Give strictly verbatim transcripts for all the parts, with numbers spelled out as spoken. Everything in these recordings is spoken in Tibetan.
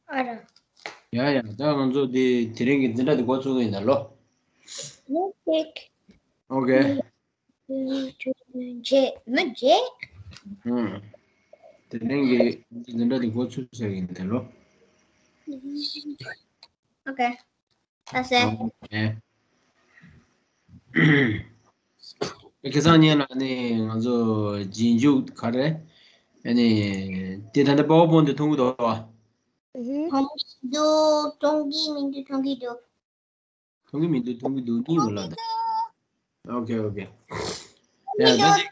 ཨ་ར། ཡ་ཡ། ད་ང་ཚོ་དེ་དེ་རིང་གི་འཛིན་གྲྭ་དེ་འགོ་ཚུགས་ཀྱི་ཡིན་ད་ལོ། མི་གཅིག་ཨོ་ཀེ། མི་བརྗེད། མི་བརྗེད། ཨུམ། དེ་རིང་གི་འཛིན་གྲྭ་དེ་འགོ་ཚུགས་ཟེར་གྱི་ཡིན་ད་ལོ། ཨོ་ཀེ། ད་ཟེར། ཨོ་ཀེ། ཁ་སང་ཉིན་ལ་ནི་ང་ཚོ་རྗེས་འཇུག་ག་རེ། ཨ་ནི་དེ་ད་ལྟ་པ་ཝར་པོན་དེ་མཐོང་གི་འདུག་བ། མཐོང་གི་འདུག་མཐོང་གི་མི་འདུག་མཐོང་གི་འདུག་མཐོང་གི་མི་འདུག་མཐོང་གི་འདུག་གཉིས་ཡོད་ལ་ད། ཨོ་ཀེ་ཨོ་ཀེ། ཡ་ད་ཅིག་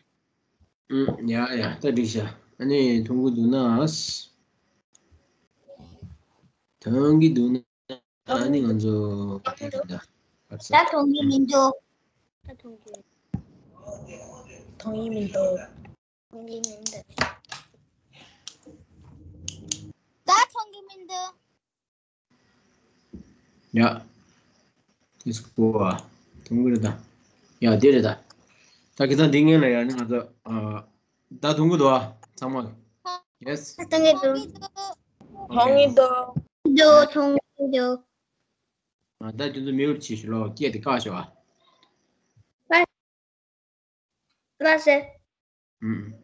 ཨུམ། ཡ་ཡ། ད་འགྲིག་ཤག་ཨ་ནི་མཐོང་གི་འདུག་ན། མཐོང་གི་འདུག་ན། ཨ་ནི་ང་ཚོ་དེ་རེད་ད། ད་མཐོང་གི་མི་འདུག་ད་མཐོང་གི་མཐོང་གི་མི་འདུག་མཐོང་གི་མི་འདུག་ད་མཐོང་གི་མི་འདུག་ཡ། དེ་སྐོར་བ། མཐོང་གི་རེད་ད། ཡ་དེ་རེད་ད། ད་ཁྱེད་ཚང་འདི་ངན་ལ་ཡ་ནི་ང་ཚོ་ཨ། ད་མཐོང་གི་འདུག་ཨ། ཚང་མ། ཡེ་སི། མཐོང་གི་འདུག་མཐོང་གི་འདུག་འདུག་མཐོང་གི་འདུག་ཨ། ད་ཁྱེད་ཚོ་མིའུ་ཊི་བྱེད་ཤོག་ལོ། སྐད་དེ་བཀག་ཤོག་ཨ། ལགས་སེ། ཨུམ།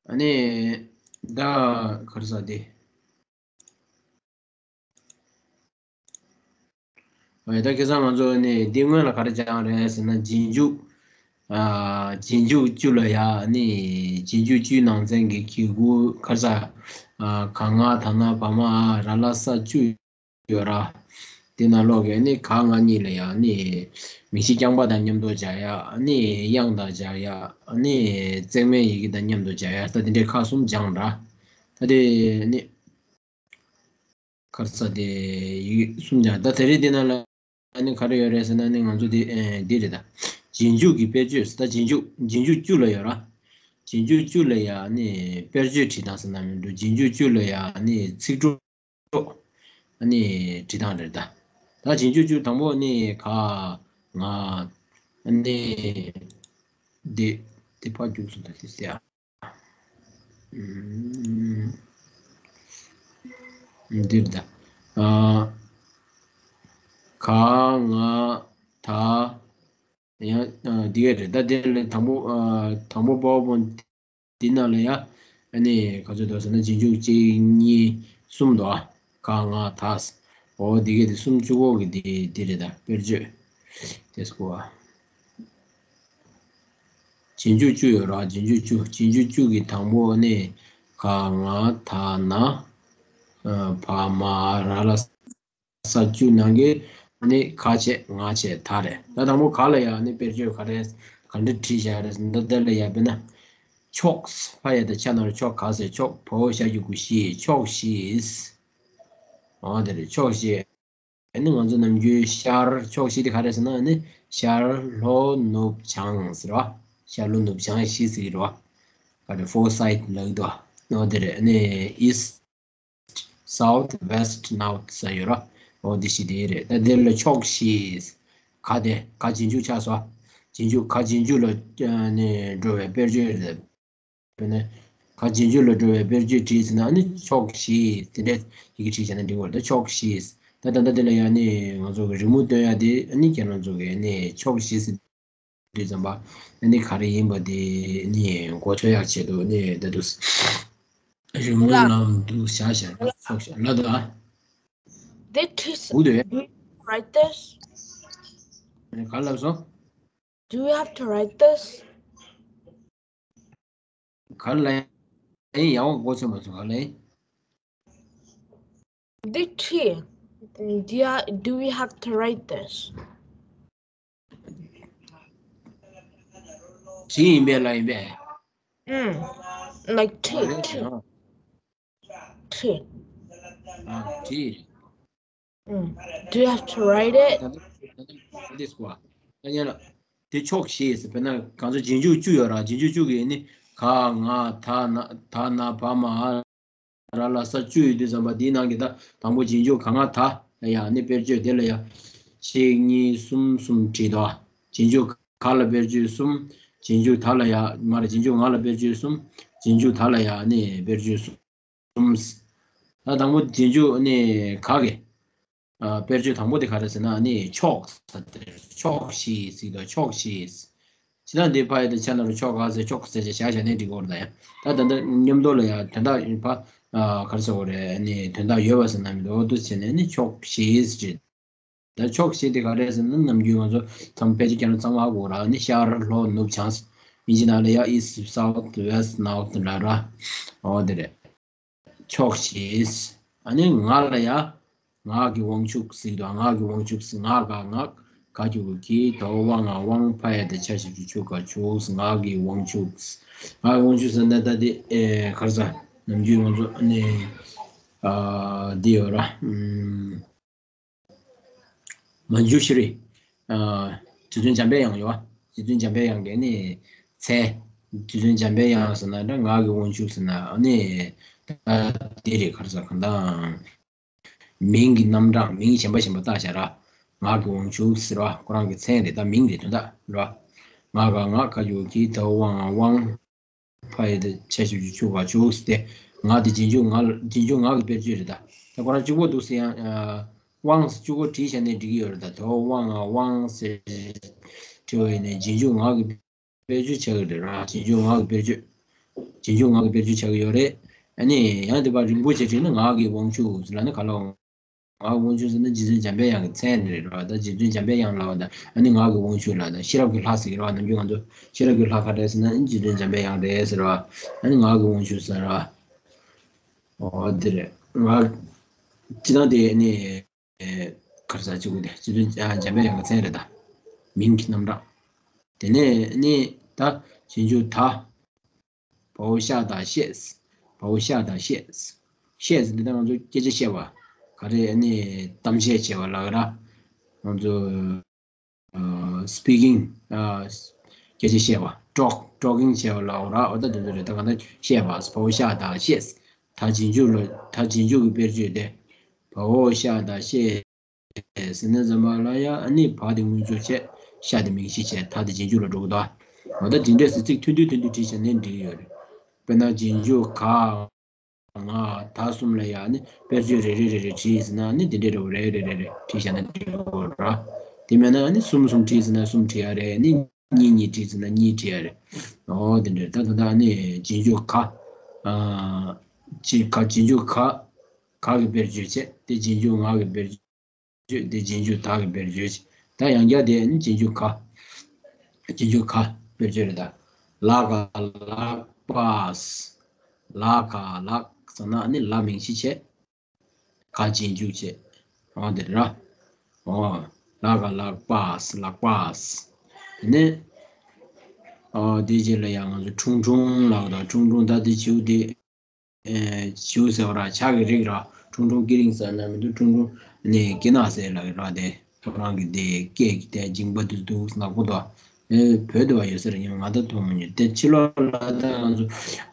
ཨ་ནི། ད་ག་རེ་ཟེར་དེ། ཨ་ད་ཁ་སང་ང་ཚོ་ནི་འདི་སྔོན་ལ་ག་རེ་སྦྱངས་རེད་ཟེར་ན་རྗེས་འཇུག་ཨ། རྗེས་འཇུག་བཅུ་ལ་ཡ་ནི་རྗེས་འཇུག་བཅུའི་ནང་ཚན་གྱི་གི་གུ་ག་རེ་ཟེར། ཨ། ག་ང་ད་ན་བ་མ་འ་ར་ལ་ས་བཅུ་ཡོད་ར། དེ་ནང་ལོགས་ཀྱི་ནི་ག་ང་གཉིས་ལ་ཡང་ནི་མིང་གཞི་རྐྱང་པ་དང་མཉམ་དུ་སྦྱར་ཡ། ནི་དབྱངས་དང་སྦྱར་ཡ། ནི་བརྩེགས་མའི་ཡི་གེ་དང་མཉམ་དུ་སྦྱར་ཡ། ད་དེ་འདྲའི་ཁག་གསུམ་སྦྱངས་ར། ད་དེ་ནི་ག་རེ་ཟེར་དེ་ཡི་གེ་གསུམ་སྦྱངས། ད་དེ་རིང་འདི་ནང་ལ་ནི་ག་རེ་ཡོད་རེད་ཟེར་ན་ནི་ང་ཚོ་འདི་ཨེ་འདི་རེད་ད། རྗེས་འཇུག་གི་དཔེར་བརྗོད་ཟེར། ད་རྗེས་འཇུག་རྗེས་འཇུག་བཅུ་ལ་ཡོད་ར། རྗེས་འཇུག་བཅུ་ལ་ཡ་ནི་དཔེར་བརྗོད་བྲིས་སྟངས་ཟེར་ན་མི་འདུག་རྗེས་འཇུག་བཅུ་ལ་ཡ་ནི་ཚིག་གྲོགས་ནི་བྲིས་སྟངས་རེད་ད། ད་རྗེས་འཇུག་བཅུ་དང་པོ་ནི་ག་ང་ནི་འདི་འདི་ཕར་རྒྱུགས་སོང་ད་དེ་ཟེར་ཡ། འདིར་ད། ག་ང་ད། ཡང་འདི་ག་རེད་ད། དེ་ལས་དང་པོ་དང་པོ་པ་ཝར་པོན་འདི་ནང་ལ་ཡ། ཨ་ནི་ག་ཚོད་འདུག་ཟེར་ན་རྗེས་འཇུག་གཅིག་གཉིས་གསུམ་འདུག་ཨ། ག་ང་ད། འོ་འདི་ག་དེ་གསུམ་བཅུ་གོ་གི་འདི་འདི་རེད་ད། དཔེར་བརྗོད་དེ་སྐོར་བ། རྗེས་འཇུག་བཅུ་ཡོད་ར། རྗེས་འཇུག་བཅུ། རྗེས་འཇུག་བཅུ་གི་དང་པོ་ནི་ག་ང་ད་ན་བ་མ་འ་ར་ལ་ས་བཅུ་ནང་གི་ནི་ག་བྱས་ང་བྱས་ད་རེད། ད་དང་པོ་ག་ལ་ཡ་ནི་དཔེར་བརྗོད་ག་རེ་ག་འདྲ་བྲིས་བཞག་རེད་ཟེར་ན། ད་དེ་ལ་ཡ་དཔེར་ན་ཕྱོགས། ཕ་ཡ་ད་ཆ་ན་རོ་ཕྱོགས། ག་ཟེར་ཕྱོགས། བ་འོག་ཞ་གི་གུ་ཞི། ཕྱོགས་ཞི། འོ་དེ་རེད། ཕྱོགས་ཞི། ཨ་ནི་ང་ཚོ་ནམ་རྒྱུན་ཤར་ཕྱོགས་བཞི་དེ་ག་རེ་ཟེར་ན་ཨ་ནི་ཤར་ལྷོ་ནུབ་བྱང་ཟེར་བ། ཤར་ལྷོ་ནུབ་བྱང་བཞི་ཟེར་གྱི་རེད་བ། ག་རེ་four side ལབ་ཀྱི་འདུག་བ། ཨོ་དེ་རེད། ཨ་ནི་east south west north ཟེར་ཡོད་རེད་བ། ཨོ་དེ་བཞི་དེ་རེད། ད་དེ་ལ་ཕྱོགས་བཞི། ག་དེ་ག་རྗེས་འཇུག་ཆགས་སོ། རྗེས་འཇུག་ག་རྗེས་འཇུག་ལ་ཨ་ནི་འགྲོ་བའི་དཔེར་བརྗོད་རེད། དཔེར་ན། ག་རྗེས་འཇུག་ལ་འགྲོ་བའི་དཔེར་བརྗོད་བྲིས་ཟིན་ན་ཨ་ནི་ཕྱོགས་བཞི་དེ་འདྲའི་ཡི་གེ་བྲིས་བྱས་ན་འགྲིག་གི་རེད། ད་ཕྱོགས་བཞི། ད་ད་ལྟ་དེ་ལ་ཡང་ནི་ང་ཚོ་གི་རི་མོ་སྟོན་ཡ་དེ་ཨ་ནི་ཁྱེད་རང་ཚོ་གི་ནི་ཕྱོགས་བཞི་ཟེར་དུས་ཙམ་པ་ཨ་ནི་ག་རེ་ཡིན་པ་དེ་ནི་གོ་ཆོད་ཡག་ཆེད་དུ་ནི་ད་དུ་རི་མོའི་ལགས། ནང་དུ་བཞག་བཞག་ན་ཕྱོགས་བཞི་ལ་ད། This is, གུ་དེ། Do you write this? ག་ལབ་སོང་། Do you have to write this? ག་ལ་ཡང་ཡང་གོ་ཆོད་མ་སོང་། ག་ལ་ཡང་། འདི་ཁྲིད། Do you, do we have to write this? ཁྲིད་ཡིན་པས་ལ་ཡིན་པས། ཨུམ། Like ཁྲིད་ཁྲིད། ཁྲིད། ཨ་ཁྲིད། ཨུམ། Do you have to write it? ད་ལྟ་ད་ལྟ་འདི་སྐོར་ད་ཉན་ལ། དེ་ཕྱོགས་བཞི་ཟེར། དཔེར་ན་གང་ཚོད་རྗེས་འཇུག་བཅུ་ཡོད་ར། རྗེས་འཇུག་བཅུ་གི་ནི་ག་ང་ད་ན་ད་ན་བ་མ་འ་ར་ལ་ས་བཅུ་ཡོད་དུས་ཙམ་པ་དེའི་ནང་གི་ད་དང་པོ་རྗེས་འཇུག་ག་ང་ད་ལ་ཡ་ནི་དཔེར་བརྗོད་དེ་ལ་ཡ་གཅིག་གཉིས་གསུམ་གསུམ་བྲིས་དོ། རྗེས་འཇུག་ག་ལ་དཔེར་བརྗོད་གསུམ། རྗེས་འཇུག་ད་ལ་ཡ་མ་རེད། རྗེས་འཇུག་ང་ལ་དཔེར་བརྗོད་གསུམ། རྗེས་འཇུག་ད་ལ་ཡ་ནི་དཔེར་བརྗོད་གསུམ། གསུམ། ད་དང་པོ་རྗེས་འཇུག་ནི་ག་གི། ཨ། དཔེར་བརྗོད་དང་པོ་དེ་ག་རེ་ཟེར་ན་ནི་ཕྱོགས་ཟེར་ཏེ། ཕྱོགས་ཤིག་ཟེར་དང་ཕྱོགས་ཤིག་ཇི་ལྟར་འདི་ཕ་ཡ་དང་ཆ་ན་རུ་ཕྱོགས་ག་ཟེར་ཕྱོགས་ཟེར་ཅེས་བཞག་བཞག་ནས་འགྲིག་གི་རེད་ད་ཡ། ད་ད་ལྟ་མཉམ་དུ་ལ་ཡ་དོན་དག་ཡིན་པ། ཨ། ག་རེ་ཟེར་དགོས་རེད། ནི་དོན་དག་ཡོད་པ་ཟེར་ན་མི་འདུག་འོ་འདུག་བྱས་ནས་ནི་ཕྱོགས་ཤིག་ཟེར། ད་ཕྱོགས་ཤིག་དེ་ག་རེ་ཟེར་ན་ནམ་རྒྱུན་ང་ཚོ་ཚང་ཕལ་ཆེར་ཁྱེད་རང་ཚང་མ་གོ་ར་ནི་ཤར་ལྷོ་ནུབ་བྱང་ཟེར། དབྱིན་ཇི་ནང་ལ་ཡ་east south west north འདྲ་ར། འོ་དེ་རེད། ཕྱོགས་ཤིག་ཨ་ནི་ངག་ལ་ཡ། ངག་གི་དབང་ཕྱུག་ཟེར་དང་ངག་གི་དབང་ཕྱུག་ཟེར། ངག་ག་ངག་ག་གི་གུ་གི། དོ་བ་ང་དབང་། ཕ་ཡ་དང་ཆ་ཞབས་ཀྱུ་ཕྱུག་ག་ཕྱུགས། ངག་གི་དབང་ཕྱུག་ངག་གི་དབང་ཕྱུག་ཟེར་ན་ད་དེ་ཨེ་ག་རེ་ཟེར། ནམ་རྒྱུན་ང་ཚོ་ཨ་ནི་ཨ་འདི་ཡོད་ར། ཨུམ། མན་ཇུ་ཤྲི། ཨ། རྗེ་བཙུན་འཇམ་པའི་དབྱངས་ཡོད་པ། རྗེ་བཙུན་འཇམ་པའི་དབྱངས་ཀྱི་ནི་མཚན། རྗེ་བཙུན་འཇམ་པའི་དབྱངས་ཟེར་ན་འདྲ། ངག་གི་དབང་ཕྱུག་ཟེར་ན་ནི་ད་དེ་རེད། ག་རེ་ཟེར། གང་ལྟར་མིང་གི་རྣམ་གྲངས་མིང་གཞན་པ་གཞན་པ་བཏགས་བཞག་ར། ངག་གི་དབང་ཕྱུག་ཟེར་བ་ཁོ་རང་གི་མཚན་རེད། ད་མིང་རེད་དོན་དག་ར། ངག་ག་ངག་ག་གི་གུ་གི། དོ་བ་ང་དབང་། ཕ་ཡ་དང་ཆ་ཞབས་ཀྱུ་ཕྱུག་ག་ཕྱུགས་ཏེ། ངག་དེ་རྗེས་འཇུག་ངག་རྗེས་འཇུག་ངག་གི་དཔེར་བརྗོད་རེད་ད། ད་ཁོ་རང་གཅིག་པོ་འདུག་ཟེར་ཡང་། ཨ། དབང་ཟེར་གཅིག་པོ་བྲིས་བཞག་ནས་འགྲིག་གི་ཡོད་རེད་ད། དོ་བ་ང་དབང་ཟེར་བྲིས་པ་ཡིན་ནའི་རྗེས་འཇུག་ངག་གི་དཔེར་བརྗོད་ཆགས་ཀྱི་རེད་ར། རྗེས་འཇུག་ངག་གི་དཔེར་བརྗོད། རྗེས་འཇུག་ངག་གི་དཔེར་བརྗོད་ཆགས་ཀྱི་ཡོད་རེད། ཨ་ནི་ཡང་དེ་བ་རིང་པོ་བྱས་བྲིས་ན་ངག་གི་དབང་ཕྱུག་ཟེར་ལབ་ན་ག་ལ། ངག་གི་དབང་ཕྱུག་ཟེར་ན་རྗེ་བཙུན་འཇམ་པའི་དབྱངས་ཀྱི་མཚན་རེད་ར། ད་རྗེ་བཙུན་འཇམ་པའི་དབྱངས་ལབ་པ་དང་ཨ་ནི་ངག་གི་དབང་ཕྱུག་ལབ་དང་ཤེས་རབ་ཀྱི་ལྷ་ཟེར་གྱི་རེད་བ། ནམ་རྒྱུན་ང་ཚོ་ཤེས་རབ་ཀྱི་ལྷ་ག་རེ་ཟེར་ན་ཨ་ནི་རྗེ་བཙུན་འཇམ་པའི་དབྱངས་རེད་ཟེར་བ། ཨ་ནི་ངག་གི་དབང་ཕྱུག་ཟེར་བ། འོ་དེ་རེད། ང་སྤྱིར་བཏང་དེ་ནི་ག་རེ་ཟེར་གཅིག་པུ་དེ་རྗེ་བཙུན་འཇམ་པའི་དབྱངས་ཀྱི་མཚན་རེད་ད། མིང་གི་རྣམ་གྲངས། དེ་ནས་ནི་ད་རྗེས་འཇུག་ད། བའོ་ཤ་ད་ཤེས། བའོ་ཤ་ད་ཤེས། ཤེས་འདི་ལྟར་ང་ཚོ་སྐད་ཆ་བཤད་པ། ག་རེ་ནི་གཏམ་བཤད་བྱས་པ་ལབ་ཀྱི་ར། ང་ཚོ་ཨ་speaking ཨ་སྐད་ཆ་བཤད་པ། talk talking བྱས་པ་ལབ་ཀྱི་ར། འོ་ད་དེ་ཚོ་རེད། ད་གང་ལྟར་བཤད་པ། བའོ་ཤ་ད་ཤེས། ད་རྗེས་འཇུག་ལ་ད་རྗེས་འཇུག་གི་དཔེར་བརྗོད་དེ། བའོ་ཤ་ད་ཤེས། ཟེར་ན་ཙམ་པ་ལ་ཡ་ཨ་ནི་བ་དེ་སྔོན་འཇུག་བྱས། ཤ་དེ་མིང་གཞི་བྱས། ད་དེ་རྗེས་འཇུག་ལ་འགྲོ་གི་འདུག་འོ་ད་དེ་འདྲས་སུ་ཚིག་ཐུང་ཐུང་ཐུང་ཐུང་བྲིས་བྱས་ནས་འགྲིག་གི་ཡོད་རེད། དཔེར་ན་རྗེས་འཇུག་ག་ང་ད་གསུམ་ལ་ཡ་ཨ་ནི་དཔེར་བརྗོད་རེ་རེ་རེ་རེ་བྲིས་ཟེར་ན་ཨ་ནི་དེ་འདྲས་རེ་རེ་རེ་རེ་རེ་བྲིས་བྱས་ན་འགྲིག་གི་རེད། དེ་མེད་ན་ཨ་ནི་གསུམ་གསུམ་བྲིས་ཟེར་ན་གསུམ་བྲིས་ཡ་རེད། ཨ་ནི་གཉིས་གཉིས་བྲིས་ཟེར་ན་གཉིས་བྲིས་ཡ་རེད། འོ་དེ་འདྲས། ད་ད་ད་ཨ་ནི་རྗེས་འཇུག་ག་ཨ་རྗེས་ག་རྗེས་འཇུག་ག་ག་གི་དཔེར་བརྗོད་བྱས། དེ་རྗེས་འཇུག་ང་གི་དཔེར་བརྗོད། བརྗོད་དེ་རྗེས་འཇུག་ད་གི་དཔེར་བརྗོད། ད་ཡང་བསྐྱར་དེ་ནི་རྗེས་འཇུག་ག་རྗེས་འཇུག་ག་དཔེར་བརྗོད་རེད་ད། ལ་ག་ལག་པ། ལ་ག་ལག་ཟེར་ན་ནི་ལ་མིང་གཞི་བྱས། ག་རྗེས་འཇུག་བྱས། འོ་དེ་རེད་ར། འོ། ལ་ག་ལག་པ། ལག་པ། དེ་ནས་འོ་དེ་རྗེས་ལ་ཡང་ང་ཚོ་ཁྲུང་ཁྲུང་ལབ་ད། ཁྲུང་ཁྲུང་ད་དེ་བྱིའུ་དེ། ཨེ་བྱིའུ་ཟེར་བ་ར་བྱ་གི་རིགས་ར། ཁྲུང་ཁྲུང་ཀི་རིང་ཟེར་ན་མི་འདུག་ཁྲུང་ཁྲུང་ནི་ཀི་ན་ཟེར་ལབ་ཀྱི་ར། དེ་ཁོ་རང་གི་དེ་སྐད་ཀྱི་དེ་འཇིང་པ་འདུག་འདུག་ནག་པོ་འདུག་ཨེ་བོད་དུ་བ་ཡོད་ས་རེད། ཉི་མ་ང་ད་མཐོང་མི་མྱོང་། དེ་ཕྱི་ལོགས་ལ་ད་ང་ཚོ་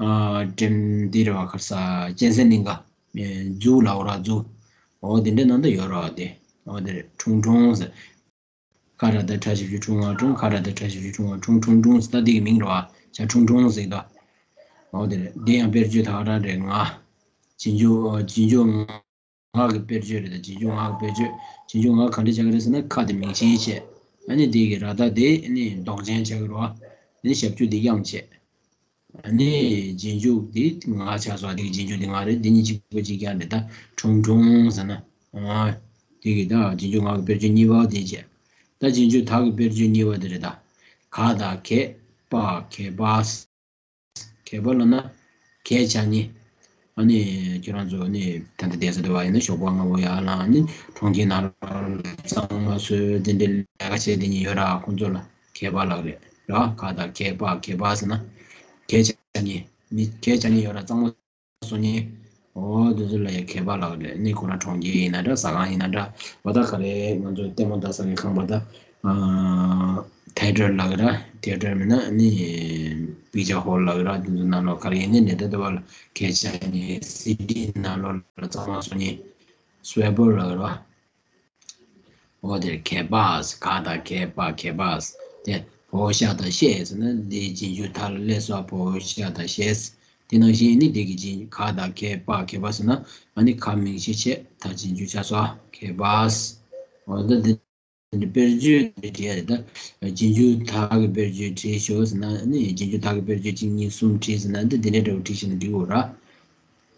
ཨ་འགྲེམས་འདི་རེད་བ། ག་རེ་ཟེར། གཅན་གཟན་གླིང་ག་ཨེ་ཛུ་ལབ་ར་ཛུ། འོ་དེ་འདྲའི་ནང་ད་ཡོད་ར་བ། དེ་འོ་དེ་རེད། ཁྲུང་ཁྲུང་ཟེར། ཁ་ར་ད་ཁྲ་ཞབས་ཀྱུ་ཁྲུང་ང་ཁྲུང་། ཁ་ར་ད་ཁྲ་ཞབས་ཀྱུ་ཁྲུང་ང་ཁྲུང་། ཁྲུང་ཁྲུང་ཟེར། ད་འདི་གི་མིང་རེད་བ། བྱ་ཁྲུང་ཁྲུང་ཟེར་གི་འདུག་འོ་དེ་རེད། འདི་ཡང་དཔེར་བརྗོད་ད་ག་རང་རེད། ང་། རྗེས་འཇུག་རྗེས་འཇུག་ང་གི་དཔེར་བརྗོད་རེད་ད། རྗེས་འཇུག་ང་གི་དཔེར་བརྗོད། རྗེས་འཇུག་ང་ག་འདྲ་བྱ་གི་རེད་ཟེར་ན་ཁ་དེ་མིང་ཆེན་བྱས། ཨ་ནི་འདི་གི་ར་ད་དེ་ནི་འདོགས་ཅན་ཆགས་ཀྱི་རེད་བ། ཨ་ནི་ཞབས་ཀྱུ་འདི་དབྱངས་བྱས། ཨ་ནི་རྗེས་འཇུག་འདི་ང་ཆགས་སོང་། འདི་གི་རྗེས་འཇུག་འདི་ང་རེད། འདི་གཉིས་གཅིག་པ་གཅིག་རྐྱང་རེད་ད། ཁྲུང་ཁྲུང་ཟེར་ན། ཨ། འདི་གི་ད་རྗེས་འཇུག་ང་གི་དཔེར་བརྗོད་གཉིས་པ་འདི་བྱས། ད་རྗེས་འཇུག་ད་གི་དཔེར་བརྗོད་གཉིས་པ་འདི་རེད་ད། ག་ད་གད་པ། གད་པ། གད་པ་ལབ་ན་གད་བྱ་ནི། ཨ་ནི་ཁྱེད་རང་ཚོ་ནི་ད་ལྟ་བསྡད་ས་དེ་བ་ཡིན་ན་ཞོགས་པ་སྔ་པོ་ཡར་ལངས་ནི་གྲོང་ཁྱེར་ནང་ལ་གཙང་མ་བཟོས། དེ་འདྲའི་ལས་ཀ་བྱས་དེ་གཉིས་ཡོད་ར། ཁོང་ཚོ་ལ་གད་པ་ལབ་རེད་ར། ག་ད་གད་པ། གད་པ་ཟེར་ན་གད་བྱ་ནི། མི་གད་བྱ་ནི་ཡོད་ར། གཙང་མ་བཟོ་ནི། འོ་དེ་ཚོ་ལ་ཡ་གད་པ་ལབ་རེད། ནི་ཁོ་རང་གྲོང་ཁྱེར་ཡིན་ན་འདྲ། ཟ་ཁང་ཡིན་ན་འདྲ། འོ་ད་ག་རེ་ང་ཚོ་ལྟད་མོ་ལྟ་ས་གི་ཁང་པ་ད། ཨ། ཐེ་ཊར་ལབ་ཀྱི་ར། ཐེ་ཊར་མིན་ན་ནི་པིག་ཅར་ཧོལ་ལབ་ཀྱི་ར། དེ་ཚོ་ནང་ལོགས་ག་རེ་ཡིན་ནའི་ནི་ད་ལྟ་བ་ལ་གད་བྱ་ནི། སི་ཌི་ནང་ལོགས་ལ་གཙང་མ་བཟོ་ནི། སུའེ་པར་ལབ་ཀྱི་ར། འོ་དེར་གད་པ། ག་ད་གད་པ། གད་པ། དེ་བའོ་ཤ་ད་ཤེས་ཟེར་ན་འདི་རྗེས་འཇུག་ད་ལ་སླེབས་སོང་། བའོ་ཤ་ད་ཤེས། དེ་ནང་བཞིན་ནི་དེ་གི་རྗེས་ག་དང་གད་པ། གད་པ་ཟེར་ན་ཨ་ནི་ག་མིང་གཞི་བྱས། ད་རྗེས་འཇུག་ཆགས་སོང་། གད་པ། འོ་ད་དེ་དཔེར་བརྗོད་དེ་བྲིས་ཡ་རེད་ད། རྗེས་འཇུག་དག་གི་དཔེར་བརྗོད་བྲིས་ཤོག་ཟེར་ན་ནི་རྗེས་འཇུག་དག་གི་དཔེར་བརྗོད་གཅིག་གཉིས་གསུམ་བྲིས་ཟེར་ན་འདི་འདི་འདྲའི་འདྲ་བོ་བྲིས་ཤེས་ན་འགྲིག་གོ་ར།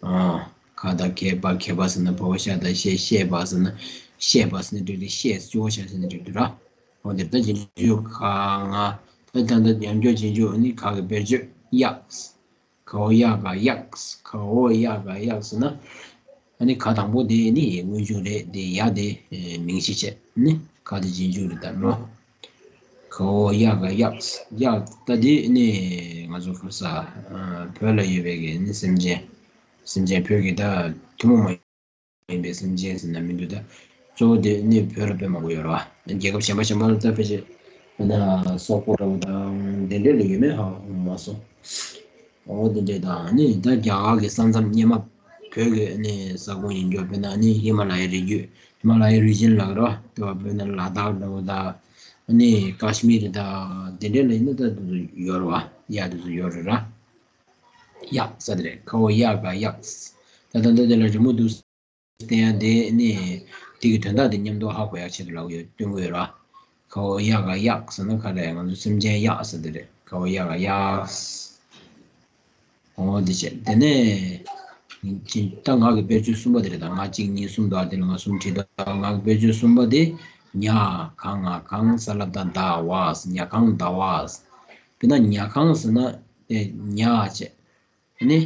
ཨ། ག་དང་གད་པ། གད་པ་ཟེར་ན་བ་འོག་ཤ་དང་ཤེ། ཤེས་པ་ཟེར་ན་ཤེས་པ་ཟེར་ན་འགྲིག་རེད། ཤེས་བ་འོག་ཤ་ཟེར་ན་འགྲིག་འདུག་ར། འོ་དེ་ལྟར་རྗེས་འཇུག་ག་ང་། ད་ད་ལྟ་ཉམས་འགྱུར་རྗེས་འཇུག་ནི་ག་གི་དཔེར་བརྗོད་གཡག་ག་འོག་གཡག་ག་གཡག་ག་འོག་གཡག་ག་གཡག་ཟེར་ན། ཨ་ནི་ག་དང་པོ་དེ་ནི་སྔོན་འཇུག་རེད། དེ་ཡ་དེ་མིང་གཞི་བྱས་ནི་ག་དེ་རྗེས་འཇུག་རེད་ད་ནོ། ག་འོག་གཡག་ག་གཡག་གཡག་ད་དེ་ནི་ང་ཚོ་ཁ་ས་བོད་ལ་ཡོད་པའི་གི་ནི་སེམས་ཅན། སེམས་ཅན་བོད་ཀྱི་ད་ཐུན་མོང་མ་ཡིན་པའི་སེམས་ཅན་ཟེར་ན་མི་འདུག་ད་གཙོ་བོ་དེ་ནི་བོད་ལ་དཔེ་མང་པོ་ཡོད་རེད་བ། རྒྱལ་ཁབ་གཞན་པ་གཞན་པ་ལ་ད་ཕལ་ཆེར་ན་སོག་པོ་འདྲ་བོ་དང་དེ་འདྲས་ལ་ཡོད་མེད་ཧ་གོ་མ་སོང་། འོ་དེ་འདྲས་དང་ནི་ད་རྒྱ་གར་གྱི་ས་མཚམས་སྔོན་མ་བོད་ཀྱི་ནི་ས་ཁོངས་ཡིན་རྒྱུ་དཔེར་ན་ནི་ཧི་མ་ལ་ཡའི་རི་རྒྱུད། ཧི་མ་ལ་ཡའི་རི་ཇན་ལབ་རོ། དེ་བ་དཔེར་ན་ལ་དྭགས་འདྲ་བོ་དང་ནི་ཀ་ཤི་མིར་དང་དེ་འདྲས་ལ་ཡིན་ན་ད་དེ་ཚོ་ཡོད་རེད་བ། ཡ་དེ་ཚོ་ཡོད་རེད་ར། གཡག་ཟེར་དེ་རེད། ག་འོག་གཡག་ག་གཡག་ད་ད་ད་དེ་ལ་རི་མོ་འདུག་བསྟན་ཡ་དེ་ནི་དེ་གི་དོན་དག་དེ་མཉམ་དུ་ཧ་གོ་ཡག་ཆེད་དུ་ལབ་ཡོད། སྟོན་གྱི་ཡོད་ར། ག་འོག་གཡག་ག་གཡག་ཟེར་ན་ག་རེ། ང་ཚོ་སེམས་ཅན་གཡག་ཟེར་དེ་རེད། ག་འོག་གཡག་ག་གཡག་འོ་དེ་བྱས། དེ་ནས་ད་ང་གི་དཔེར་བརྗོད་གསུམ་པ་དེ་རེད་ད། ང་གཅིག་གཉིས་གསུམ་དང་དེ་ལ་ང་གསུམ་བྲིས་ད། ང་གི་དཔེར་བརྗོད་གསུམ་པ་དེ་ཉ་ག་ང་གང་ས་ལ་བཏགས་ཟླ་བ་ཟེར། ཉ་གང་ཟླ་བ་ཟེར། དཔེར་ན་ཉ་གང་ཟེར་ན་དེ་ཉ་བྱས། ཨ་ནི་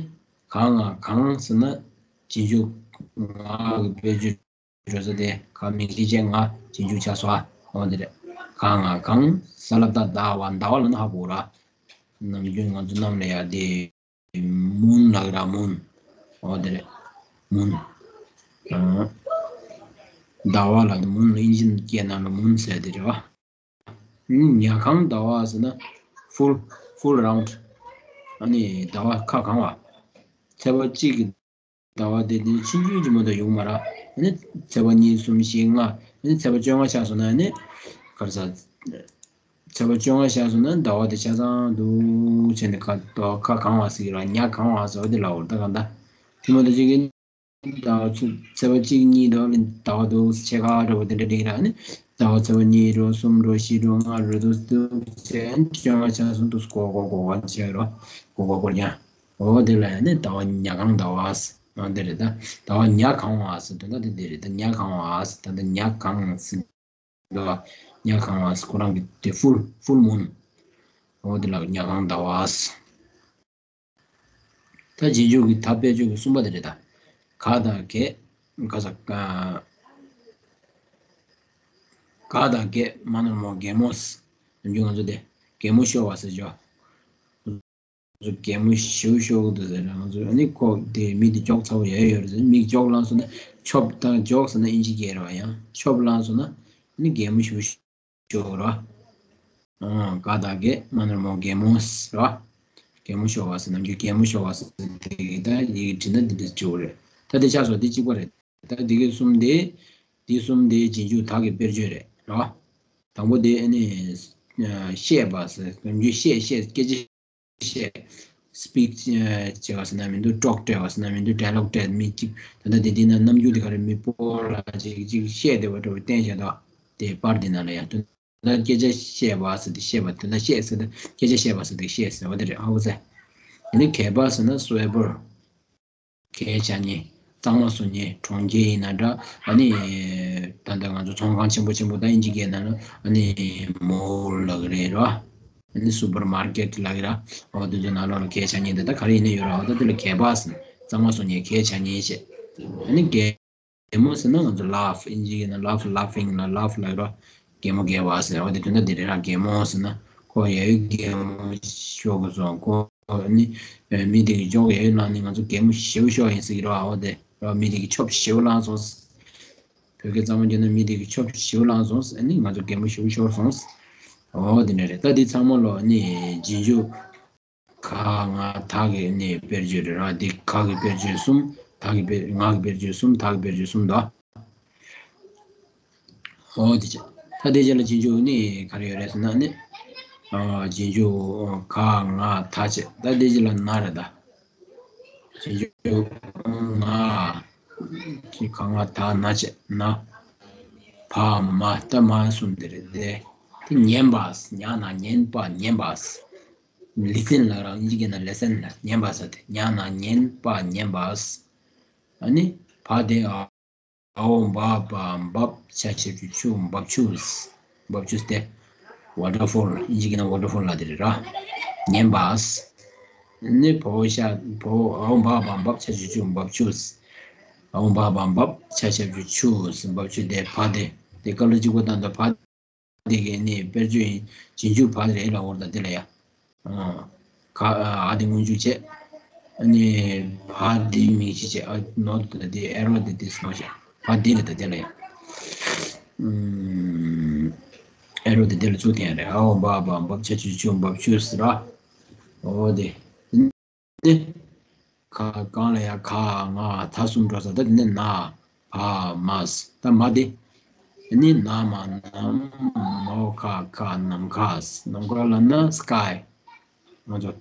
ག་ང་གང་ཟེར་ན་རྗེས་འཇུག་ང་གི་དཔེར་བརྗོད་འགྲོ་ས་དེ་ག་མིང་གཞི་བྱས་ང་རྗེས་འཇུག་ཆགས་སོ། འོ་དེ་རེད། ག་ང་གང་ས་ལ་བཏགས་ཟླ་བ། ཟླ་བ་ལབ་ན་ཧ་གོ་ར། ནམ་རྒྱུན་ང་ཚོ་གནམ་ལ་ཡ་དེ་མུན་ལབ་ར། མུན། འོ་དེ་རེད། མུན། ཨ། ཟླ་བ་ལ་མུན། ཨིན་ཇི་སྐད་ནང་ལ་མུན་ཟེར་དེ་རེད་བ། ཉ་གང་ཟླ་བ་ཟེར་ན་ཧྥུལ་ཧྥུལ་རའུན་ཌི། ཨ་ནི་ཟླ་བ་ཁ་གང་བ། ཚེས་པ་གཅིག་གི་ཟླ་བ་དེ་དེ་ཕྱིན་ཅི་ལོག་ཅི་མ་གཏོགས་ཡོང་མ་རེད། ཨ་ནི་ཚེས་པ་གཉིས་གསུམ་བཞི་ལྔ། ཨ་ནི་ཚེས་པ་བཅོ་ལྔ་ཆགས་སོང་ན་ཨ་ནི་ག་རེ་ཟ། ཚེས་པ་བཅོ་ལྔ་ཆགས་སོང་ན་ཟླ་བ་དེ་ཆ་ཚང་འདུག་བྱས་ནས་ཁ་དོག་ཁ་གང་བ་ཟེར་གྱི་རེད། ཉ་གང་བ་ཟེར་བ་དེ་ལབ་དགོས་རེད་ད་གང་ལྟར། དེ་མ་གཏོགས་ཅིག་གི་ཟླ་བ་ཚེས་པ་གཅིག་གཉིས་འདུག་ཟླ་བ་འདུག་ཕྱེད་ཀ་འདྲ་བོ་དེ་འདྲ་འགྲིག་ར། ཨ་ནི་ཟླ་བ་ཚེས་པ་གཉིས་འགྲོ་གསུམ་འགྲོ་བཞི་འགྲོ་ལྔ་འགྲོ་འདུག་འདུག་བྱས་ནས་བཅོ་ལྔ་ཆགས་སོང་འདུག་སྐོར་སྐོར་སྐོར་བ་བྱས་རོ། སྐོར་སྐོར་སྐོར་ཀྱང་། འོ་དེ་ལ་ཡང་ནི་ཟླ་བ་ཉ་གང་ཟླ་བ་ཟེར། འོ་དེ་རེད་ད། ཟླ་བ་ཉ་གང་བ་ཟེར་དོན་དག་དེ་འདི་རེད་ད། ཉ་གང་བ་ཟེར་ད་ལྟ་ཉ་གང་ཟེར་འདུག་བ། ཉ་གང་བ་ཟེར་ཁོ་རང་གི་དེ་ཧྥུལ་ཧྥུལ་མུན། འོ་དེ་ལ་ཉ་གང་ཟླ་བ་ཟེར། ད་རྗེས་འཇུག་གི་ད་དཔེར་བརྗོད་ཀྱི་གསུམ་པ་དེ་རེད་ད། ག་དང་གད། ག་ས་ག་ག་དང་གད་མ་ནོར་མོ་གད་མོ་ཟེར། ནམ་རྒྱུན་ང་ཚོ་དེ་གད་མོ་ཤོར་བ་ཟེར་ཅོ། ང་ཚོ་གད་མོ་ཞེ་པོ་ཤོར་གི་འདུག་ཟེར་ན་ང་ཚོ་ཨ་ནི་ཁོ་དེ་མིག་དེ་ཅོག་ཚ་པོ་ཡོད་ཡོད་རེད་ཟེར། མིག་ཅོག་ལངས་སོང་ན་ཆོབ་དང་ཅོག་ཟེར་ན་ཨིན་ཇི་སྐད་རེད་བ། ཡང་ཆོབ་ལངས་སོང་ན་ཨ་ནི་གད་མོ་ཞེ་པོ་ཤོར་ར། ཨ། ག་དང་གད་མ་ནོར་མོ་གད་མོ་ཟེར་བ། གད་མོ་ཤོར་བ་ཟེར། ནམ་རྒྱུན་གད་མོ་ཤོར་བ་ཟེར་དེ་གི་ད་ཡི་གེ་བྲིས་ན་འདི་འདྲ་བྱེད་དགོས་རེད། ད་དེ་ཆགས་སོང་། དེ་གཅིག་པ་རེད། ད་དེ་གི་གསུམ་དེ། དེ་གསུམ་དེ་རྗེས་འཇུག་དག་གི་དཔེར་བརྗོད་རེད་ར། དང་པོ་དེ་ཨ་ནི་བཤད་པ་ཟེར། ནམ་རྒྱུན་བཤད་བཤད་སྐད་ཆ་བཤད། སི་པིག་བྱེད་པ་ཟེར་ན་མི་འདུག་ཀྲོག་སྤྲད་པ་ཟེར་ན་མི་འདུག་ཌའི་ལོག་སྤྲད། མི་གཅིག་ད་ལྟ་དེ་དེ་ན་ནམ་རྒྱུན་དེ་ག་རེ་མི་སྤོ་ལ་ཅིག་ཅིག་བཤད་བསྡད་པ་འདྲ་བོ་བསྟན་བཞག་འདུག་དེ་པར་དེ་ནང་ལ་ཡང་དོན་དག་སྐད་ཆ་བཤད་པ་ཟེར་དེ་བཤད་པ། དོན་དག་བཤད་ཟེར་དེ་སྐད་ཆ་བཤད་པ་ཟེར་དེ་བཤད་ཟེར་བ་དེ་རེད། ཨ་འོ་ཟེར། དེ་ནི་གད་པ་ཟེར་ན་སུ་ཝེ་པར། གད་བྱ་མཁན། གཙང་མ་བཟོ་མཁན། གྲོང་ཁྱེར་ཡིན་ན་འདྲ། ཨ་ནི་ད་ལྟ་ང་ཚོ་ཚོང་ཁང་ཆེན་པོ་ཆེན་པོ་ད་ཨིན་ཇི་སྐད་ནང་ལ་ཨ་ནི་མོལ་ལབ་ཀྱི་རེད་ར། ཨ་ནི་སུ་པར་མར་ཀེཊ་ལབ་ཀྱི་ར། འོ་དེ་ཚོ་ནང་ལོགས་ལ་གད་བྱ་མཁན་དེ་ད་ག་རེ་ཡིན་ན་ཡོད་ར། འོ་ད་དེ་ལ་གད་པ་ཟེར། གཙང་མ་བཟོ་མཁན། གད་བྱ་མཁན་བྱས། ཨ་ནི་གད་གད་མོ་ཟེར་ན་ང་ཚོ་ལབ། ཨིན་ཇི་སྐད་ནང་ལབ། ལབ་ཕིང་ལ་ལབ་ལབ་ཀྱི་ར། གད་མོ་གད་པ་ཟེར། འོ་དེ་དོན་དག་དེ་རེད་ར། གད་མོ་ཟེར་ན་ཁོ་ཡ་ཡོད་གད་མོ་ཤོར་གི་སོང་། ཁོ་ནི་མི་དེ་གི་ཅོག་ཡ་ཡོད་ལངས་ནས་ང་ཚོ་གད་མོ་ཞེ་པོ་ཤོར་ཡིན་ཟེར་གི་ར། འོ་དེ་ར། མི་དེ་གི་ཆོབ་ཞེ་པོ་ལངས་སོང་། བོད་སྐད་གཙང་མ་བརྗོད་ན་མི་དེ་གི་ཆོབ་ཞེ་པོ་ལངས་སོང་། ཨ་ནི་ང་ཚོ་གད་མོ་ཞེ་པོ་ཤོར་སོང་། འོ་དེ་འདྲ་རེད། ད་དེ་ཚང་མ་ལོ་ནི་རྗེས་འཇུག་ག་ང་དག་གི་ནི་དཔེར་བརྗོད་རེད་ར། དེ་ག་གི་དཔེར་བརྗོད་གསུམ། དག་གི་དཔེ་ང་གི་དཔེར་བརྗོད་གསུམ། དག་གི་དཔེར་བརྗོད་གསུམ་དང་། འོ་དེ་བྱས། ད་དེ་རྗེས་ལ་རྗེས་འཇུག་ནི་ག་རེ་ཡོད་རེད་ཟེར་ན་ནི། ཨ། རྗེས་འཇུག་ག་ང་དག་བྱས། ད་དེ་རྗེས་ལ་ན་རེད་ད། བྱེད་རྒྱུ། ང་། ཅི་ག་ང་ད་ན་བྱེད་ན། བ་མ་ད་མ་གསུམ་དེ་རེད་དེ། དེ་ཉན་པ། ཉ་ན་ཉན་པ་ཉན་པ། ལི་སན་ལ་རང་ཨིན་ཇི་སྐད་ན་ལེ་སན་ལ་ཉན་པ་ཟེར་ཏེ། ཉ་ན་ཉན་པ་ཉན་པ། ཨ་ནི་བ་དེ་ཨ། འ་འོག་འབབ་བ་འབབ་ཆ་ཞབས་ཀྱུ་ཆུ་འབབ་ཆུ། འབབ་ཆུ་སྟེ། ཝ་ཊར་ཕོལ། ཨིན་ཇི་སྐད་ན་ཝ་ཊར་ཕོལ་ལ་དེ་རེད་ར། ཉན་པ། ནི་བ་འོག་ཤ་བ་འོག་འ་འོག་འབབ་བ་འབབ་ཆ་ཞབས་ཀྱུ་ཆུ་འབབ་ཆུ། འ་འོག་འབབ་བ་འབབ་ཆ་ཞབས་ཀྱུ་ཆུ་འབབ་ཆུ་སྟེ། བ་དེ་དེ་ཀ་ལོ་གཅིག་པོ་བཏང་དང་བ། དེ་གའི་ནི་དཔེར་བརྗོད་ཡིན། རྗེས་འཇུག་བ་རེད་ལ་འོར་ད་དེ་ལ་ཡ། ཨ། ག་ཨ་དེ་སྔོན་འཇུག་བྱས། ཨ་ནི་བ་དེ་མིང་གཞི་བྱས། ཨ་ནོར་དེ་དེ་ཨེ་རོ་དེ་དེ་སོང་བྱས། བ་དེ་ལ་ད་དེ་ལ་ཡ། ཨུམ། ཨེ་རོ་དེ་དེ་ལ་བཙུགས་ཐེངས་རེད། འ་འོག་འབབ་བ་འབབ་ཆ་ཞབས་ཀྱུ་ཆུ་འབབ་ཆུ་ཟེར་ར། འོ་དེ། ནི། ག་གང་ལ་ཡ་ག་ང་ད་གསུམ་འགྲོ་ས། ད་དེ་ནི་ན་བ་མ་ས། ད་མ་དེ། ནི་ན་མ་ནམ། མ་འོག་ཁ་ཁ་ནམ་མཁའ་ས། ནམ་མཁའ་ལ་ན་སི་ཀའི། ང་ཚོ་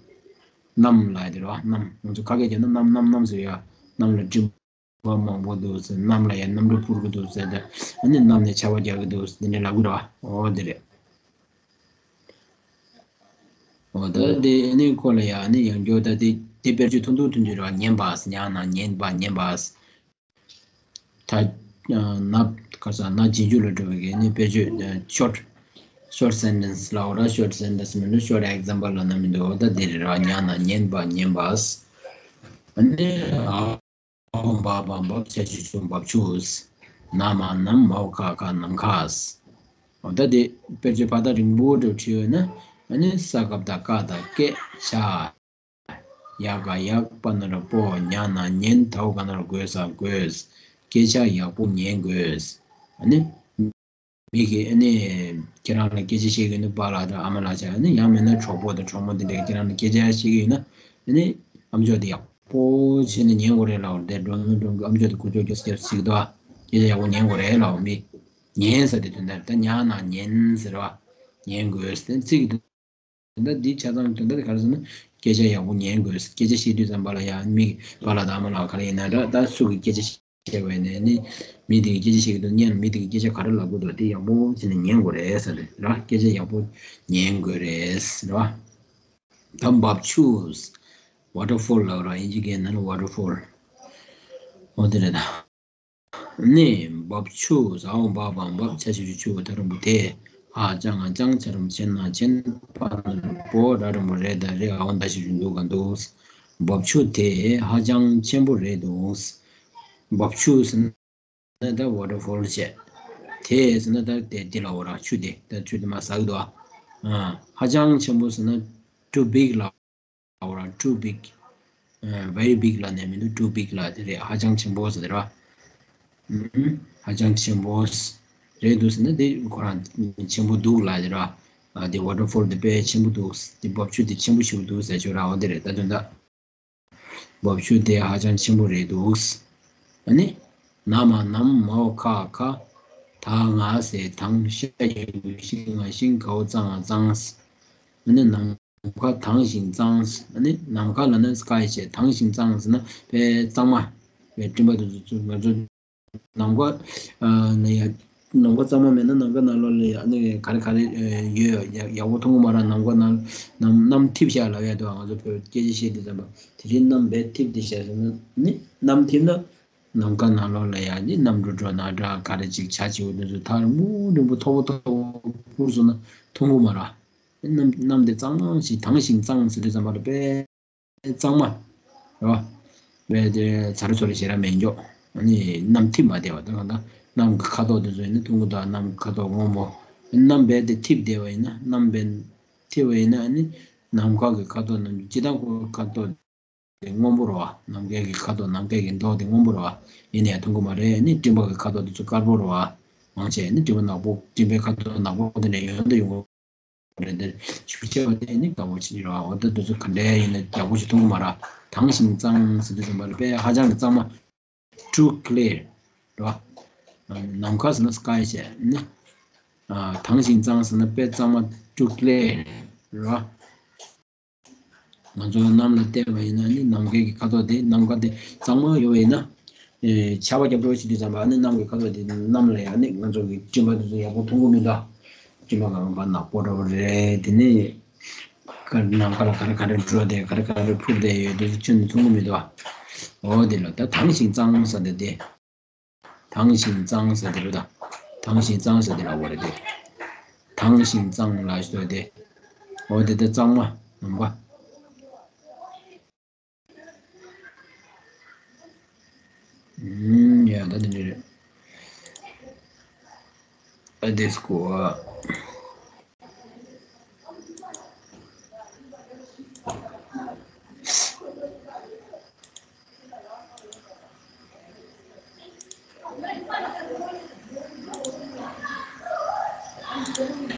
གནམ་ལ་ཡ་དེ་རེད་བ། གནམ། ང་ཚོ་ཁ་སྐད་བརྗོད་ན་གནམ་གནམ་གནམ་ཟེར་ཡ། གནམ་ལ་སྤྲིན་པ་མང་པོ་འདུག་ཟེར། གནམ་ལ་ཡ་གནམ་གྲུ་འཕུར་གི་འདུག་ཟེར་ཏེ། ཨ་ནི་གནམ་ནས་ཆར་པ་རྒྱག་གི་འདུག་ཟེར། དེ་འདྲ་ལབ་གི་རེད་བ། འོ་དེ་རེད། འོ་ད་དེ་ནི་ཁོ་ལ་ཡ་ནི་ཡང་བསྐྱར་ད་དེ་དེ་དཔེར་བརྗོད་ཐུང་ཐུང་ཐུང་ཐུང་རེད་བ། ཉན་པ་ས། ཉ་ན་ཉན་པ་ཉན་པ་ས། ད་ན་ག་ས་ན་རྗེས་འཇུག་ལ་འགྲོ་བའི་གི་ནི་དཔེར་བརྗོད་ཤོར་ཊི། ཤོར་ཊི་སེན་ཊེན་སི་ལ་འོ་ར། ཤོར་ཊི་སེན་ཊེན་སི་མི་འདུག་ཤོར་ཊི་ཨེག་ཛམ་པལ་ལབ་ན་མི་འདུག་འོ་ད་དེ་རེད་ར། ཉ་ན་ཉན་པ་ཉན་པ་ས། ཨ་ནི། འ་འོག་འབབ་བ་འབབ་ཆ་ཞབས་ཀྱུ་ཆུ་འབབ་ཆུ་ས། ན་མ་ནམ། མ་འོག་ཁ་ཁ་ནམ་མཁའ་ས། འོ་ད་དེ་དཔེར་བརྗོད་བར་ཐག་རིང་པོ་འདྲ་བྲིས་ཡོད་ན། ཨ་ནི་ས་ག་བཏགས་སྐ་དང་སྐད། ཤ། ཡ་ག་ཡག་པ་ན་རོ་པོ། ཉ་ན་ཉན། ད་འོག་ག་ན་རོ་དགོས་ས་དགོས། སྐད་ཆ་ཡག་པོ་ཉན་དགོས། ཨ་ནི། མི་གིས་ཨ་ནི་ཁྱེད་རང་ལ་སྐད་ཆ་བཤད་ཀྱི་ཡོད་ན། པཱ་ལགས་དང་ཨ་མ་ལགས་བྱས། ཨ་ནི་ཡང་མིན་ན་གྲོགས་པོ་དང་གྲོགས་མོ་དེ་འདྲས་ཁྱེད་རང་ལ་སྐད་ཆ་བཤད་ཀྱི་ཡོད་ན། ཨ་ནི་ཨམ་ཅོག་དེ་ཡག་པོ་བྱས་ནས་ཉན་དགོས་རེད་ལབ། དེ་འགྲོ་མི་འགྲོ་གི་ཨམ་ཅོག་དེ་གུ་ཅོག་རྒྱབ་སུ་རྒྱབ་སུ་ཟིག་འདུག་ཨ། སྐད་ཆ་ཡག་པོ་ཉན་དགོས་རེད་ལབ། མི་ཉན་ཟེར་དེ་དོན་དག་རེད། ད་ཉ་ན་ཉན་ཟེར་བ། ཉན་དགོས་ཟེར་ཚིག་གི་དོན་དག་འདི་ཆ་ཚང་དོན་དག་དེ་ག་རེ་ཟེར་ན། སྐད་ཆ་ཡག་པོ་ཉན་དགོས། སྐད་ཆ་བཤད་དུས་ཙམ་པ་ལ་ཡང་མི་པཱ་ལགས་དང་ཨ་མ་ལགས་ག་རེ་ཡིན་ན་འདྲ། ད་སུ་གིས་སྐད་ཆ་བཤད་པ་ཡིན་ནའི་ནི། མི་དེ་གིས་སྐད་ཆ་བཤད་ཀྱི་འདུག་སྙན། མི་དེ་གིས་སྐད་ཆ་ག་རེ་ལབ་ཀྱི་འདུག་དེ་ཡག་པོ་བྱས་ནས་ཉན་དགོས་རེད་ཟེར་ཏེ་ར། སྐད་ཆ་ཡག་པོ་ཉན་དགོས་རེད་ཟེར་བ། ད་འབབ་ཆུ། ཝ་ཊར་ཕོལ་ལབ་ར། ཨིན་ཇི་སྐད་ནང་ལ་ཝ་ཊར་ཕོལ། འོ་དེ་རེད་ད། ནི་འབབ་ཆུ། འ་འོག་འབབ་བ་འབབ་ཆ་ཞབས་ཀྱུ་ཆུ། ད་རོང་པོ་དེ། འ་ཅ་ང་ཅང་། ཆ་རོང་པོ་ཆེ་ན་ཆེན། པ་ན་རོ་པོ། ར་རོང་པོ་རེ་ད་རེད། འ་འོག་ད་ཞབས་ཀྱུ་འདུག་ག་འདུག་འབབ་ཆུ་དེ་ཧ་ཅང་ཆེན་པོ་རེད་འདུག་འབབ་ཆུ་ཟེར་ན་ད་ཝ་ཊར་ཕོལ་བྱས། དེ་ཟེར་ན་ད་དེ་དེ་ལ་འོ་ར། ཆུ་དེ་ད་ཆུ་དེ་མར་ཟག་གི་འདུག་ཨ། ཧ་ཅང་ཆེན་པོ་ཟེར་ན་too big ལ། འོ་ར། too big། ཨ། very big ལབ་ནས་མི་འདུག too big ལབ་དེ་རེད། ཧ་ཅང་ཆེན་པོ་ཟེར་དེ་རེད་བ། ཨུམ། ཧ་ཅང་ཆེན་པོ་རེད་འདུག་ཟེར་ན་དེ་ཁོ་རང་ཆེན་པོ་འདུག་ལབ་དེ་རེད་བ། ཨ། དེ་ཝ་ཊར་ཕོལ་དེ་དཔེ་ཆེན་པོ་འདུག་དེ་འབབ་ཆུ་དེ་ཆེན་པོ་ཞེ་པོ་འདུག་ཟེར་ཆོག་ར། འོ་དེ་རེད། ད་དོན་དག་འབབ་ཆུ་དེ་ཧ་ཅང་ཆེན་པོ་རེད་འདུག་ཨ་ནི། ན་མ་ནམ། མ་འོག་ཁ་ཁ། ད་ང་ཟེར་དང་། ཤ་ཡི་གུ་ཤི་ང་ཤིང་། ག་འོག་ཙ་ང་གཙང་། ཨ་ནི་ནམ་མཁའ་དྭངས་ཤིང་གཙང་། ཨ་ནི་ནམ་མཁའ་ལབ་ན་སི་ཀའི་བྱས། དྭངས་ཤིང་གཙང་ཟེར་ན་དཔེ་གཙང་མ། དཔེ་སྤྲིན་པ་དེ་ཚོ་ང་ཚོ་ནམ་མཁའ། ཨ་ནི་ཡ། ནམ་མཁའ་གཙང་མ་མེད་ན་ནམ་མཁའ་ནང་ལོགས་ལ་ཡ་ནི་ག་རེ་ག་རེ་ཡོད། ཡག་ཡག་པོ་མཐོང་གི་མ་རེད། ནམ་མཁའ་ནང་གནམ་གནམ་འཐིབས་ཤག་ལབ་ཡ་འདུག་ང་ཚོ་བོད་སྐད་ཆ་བཤད་དུས་ཙམ་པ་དེ་རིང་གནམ་དཔེ་འཐིབས་བསྡད་ཤག་ཟེར་ན་ནི། གནམ་འཐིབས་ན། ནམ་མཁའ་ནང་ལོགས་ལ་ཡ་ནི་གནམ་གྲུ་འགྲོ་ན་འདྲ། ག་རེ་ཅིག་བྱ་བྱིའུ་འདི་ཚོ་ཐག་རིང་པོ་རིང་པོ་མཐོ་པོ་མཐོ་པོ་འཕུར་སོང་ན་མཐོང་གི་མ་རེད། གནམ་གནམ་དེ་གཙང་མ་ཞིག་དྭངས་ཤིང་གཙང་ཟེར་དུས་ཙམ་པ་ལ་དཔེ་གཙང་མ་རེད་བ། དཔེ་དེ་ཚ་རུ་ཚོ་རུ་ཞེ་དྲག་མེད་མགྱོགས། ཨ་ནི་གནམ་འཐིབས་མ་བསྡད་པ་དང་། གནམ་གྱི་ཁ་དོག་དེ་ཚོ་ཡིན་ན་མཐོང་གི་འདུག་གནམ་གྱི་ཁ་དོག་སྔོན་པོ། གནམ་དཔེ་དེ་འཐིབས་བསྡད་པ་ཡིན་ན། གནམ་དཔེ་འཐིབས་པ་ཡིན་ན། ཨ་ནི་ནམ་མཁའ་གི་ཁ་དོག་ནམ་སྤྱིར་བཏང་ཁོ་ཁ་དོག་དེ་སྔོན་པོ་རེད་བ། ནམ་མཁའི་གི་ཁ་དོག་ནམ་མཁའི་གི་མདོག་དེ་སྔོན་པོ་རེད་བ། ཡིན་ནའི་མཐོང་གི་མ་རེད། ཨ་ནི་སྤྲིན་པ་གི་ཁ་དོག་དེ་ཚོ་དཀར་པོ་རེད་བ། མང་ཆེ་ནི་སྤྲིན་པ་ནག་པོ། སྤྲིན་པའི་ཁ་དོག་ནག་པོ་དེ་འདྲ་ཡོང་དུ་ཡོང་གི་རེད། འདིར་ཞུ་བྱས་པ་དེ་ནི་དགའ་པོ་ཅིག་རེད་བ། འོ་ད་དེ་ཚོ་ག་འདྲ་ཡིན་ན་ཡག་པོ་ཞིག་མཐོང་གི་མ་རེད། དྭངས་ཤིང་གཙང་ཟེར་དུས་ཙམ་པ་ལ་དཔེ་ཧ་ཅང་གི་གཙང་མ། Too clear རེད་བ། ནམ་མཁའ་ཟེར་ན་sky བྱས་ནི། ཨ། དྭངས་ཤིང་གཙང་ཟེར་ན་དཔེ་གཙང་མ། Too clear རེད་བ། ང་ཚོ་གནམ་ལ་བལྟས་པ་ཡིན་ན་ནི་ནམ་མཁའི་གི་ཁ་དོག་དེ་ནམ་མཁའ་དེ་གཙང་མ་ཡོད་པ་ཡིན་ན། ཨེ་ཆར་པ་རྒྱབ་འགྲོ་བྱེད་དུས་ཙམ་པ་ཨ་ནི་གནམ་གྱི་ཁ་དོག་དེ་གནམ་ལ་ཡང་ནི་ང་ཚོ་གི་སྤྲིན་པ་དེ་ཚོ་ཡག་པོ་མཐོང་གི་མི་འདུག་སྤྲིན་པ་གང་ག་ནག་པོ་འདྲ་པོ་རེད། དེ་ནི་ག་ནམ་མཁའ་ལ་ག་རེ་ག་རེ་འགྲོ་དེ་ག་རེ་ག་རེ་འཕུར་དེ་ཡོད་དེ་ཚོ་ཁྱོན་ནས་མཐོང་གི་མི་འདུག་འོ་དེ་ལ་ད་དྭངས་ཤིང་གཙང་ཟེར་དེ་དེ། དྭངས་ཤིང་གཙང་ཟེར་དེ་རེད་ད། དྭངས་ཤིང་གཙང་ཟེར་དེ་ལ་འོ་རེད་དེ། དྭངས་ཤིང་གཙང་ལ་ཞུ་དེ། འོ་དེ་ད་གཙང་མ་ནམ་མཁའ། ཨུམ། ཡ་ད་དེ་འདྲ་རེད། ཨ་དེ་སྐོ།